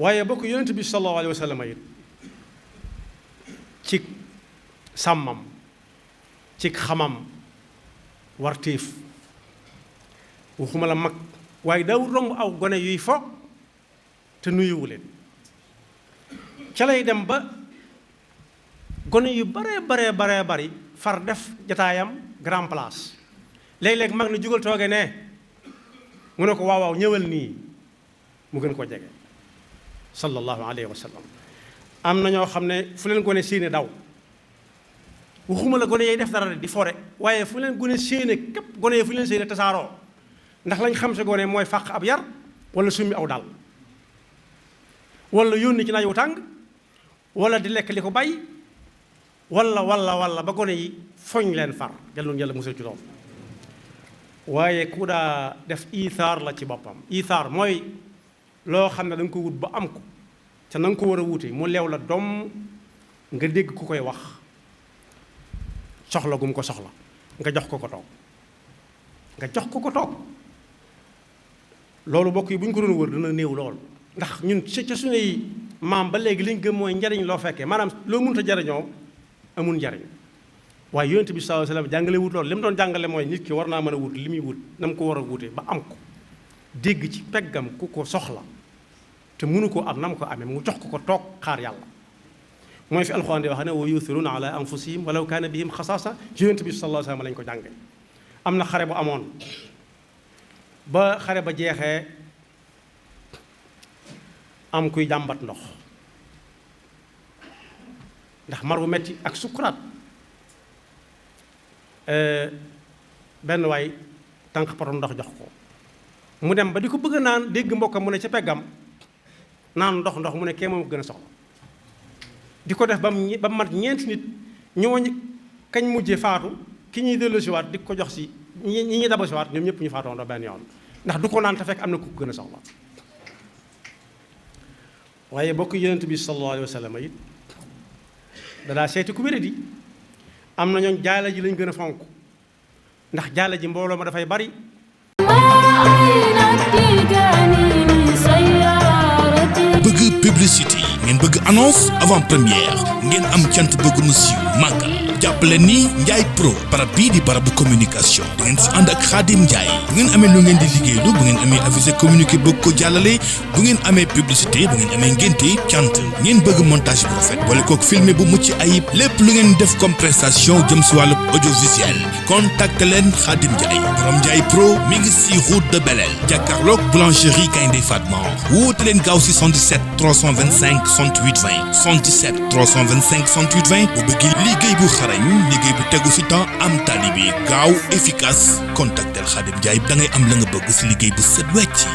waaye bokk yonent bi sallallahu alayhi wa sallam it ci sàmmam ci xamam wartiif waxuma la mag waaye daawul romb aw gone yuy fo te nuyuwu leen ca lay dem ba gone yu baree bari far def jataayam grand place léeg-léeg mag na jugal tooge ne mu ne ko waaw ñëwal nii mu gën ko jege sallallahu alayhi wa sallam. am na ñoo xam ne fu leen gone séene daw waxuma la gone yay def dara di fore waaye fu leen gone séene képp gone yi fu leen séene tasaaroo ndax lañ xam si gone mooy fàq ab yar wala summi aw dal wala yónni ci naaj wu tàng wala di lekk li ko bay wala ba gone yi foñ leen far jàlloon yàlla musal ci loolu. waaye ku daa def iithaar la ci boppam. iithaar mooy loo xam ne da nga ko wut ba am ko te na nga ko war a wute mu leew la doom nga dégg ku koy wax soxla gum ko soxla nga jox ko toog loolu bokk yi bu ñu ko doon wër dana néew lool ndax ñun ca suñuy maam ba léegi li ñu gëm mooy njariñ loo fekkee maanaam loo mënut a jariñoo amul njariñ waaye yonent bi sallallahu alayhi wasallam jàngale wut loolu li mu doon jàngale mooy nit ki war naa mën a wut li muy wut na mu ko war a wutee ba am ko dégg ci peggam ku ko soxla te mënu ko am na mu ko amee mu jox ko toog xaar yàlla mooy fi alxuraan di wax ne wa yuthiruna ala anfusihim walaw kaana bihim xasaasa ci yonent bi sallallahu alayhi wasallam lañ ko jànge am na xare bu amoon ba xare ba jeexee am kuy jàmbat ndox ndax mar bu metti ak sukkuraat benn waay tànk potom ndox jox ko mu dem ba di ko bëgg a naan dégg mbokkam mu ne ca peggam naan ndox mu ne kee moom gën a soxla di ko def ba mu mat ñeenti nit ñooñu kañ mujjee faatu ki ñuy delloosiwaat di ko jox si ñi ñuy dabasiwaat ñoom ñëpp ñu faatoondoo benn yoon ndax du ko naan te fekk am na ku gën a soxla. waaye bokk yonent bi sallallahu alayhi wa sallam it dadaa seeti ku wéradi am na ñooñ jaala ji lañ gën a fonk ndax jaala ji mbooloo ma dafay bari. bëgg publicité ngeen bëgg annonce avant première ngeen am cant bëgg mu siiw màggal jàppale ni Ndiaye Pro barab bii di barabu communication da ngeen si ànd ak Khadim Ndiaye bu ngeen amee lu ngeen di liggéeylu bu ngeen amee avisé communiqué bëgg ko jàllale bu ngeen amee publicité bu ngeen amee ngénte cant ngeen bëgg montage bu rafet boole kook filmé bu mucc ayib lépp lu ngeen def comme prestation jëm si wàllu audiovisuel contacte leen Khadim Ndiaye borom Ndiaye Pro mi ngi si route de Belel jàkkaarloog boulangerie Gaynde Fatma woote leen gaaw si 77 325 68 20 77 325 68 20 bu bëggee liggéey bu xarañ liggéey bu tegu fi temps am tali bi gaaw efficace contactel Khadim Ndiaye da ngay am la nga bëgg si liggéey bu set wecc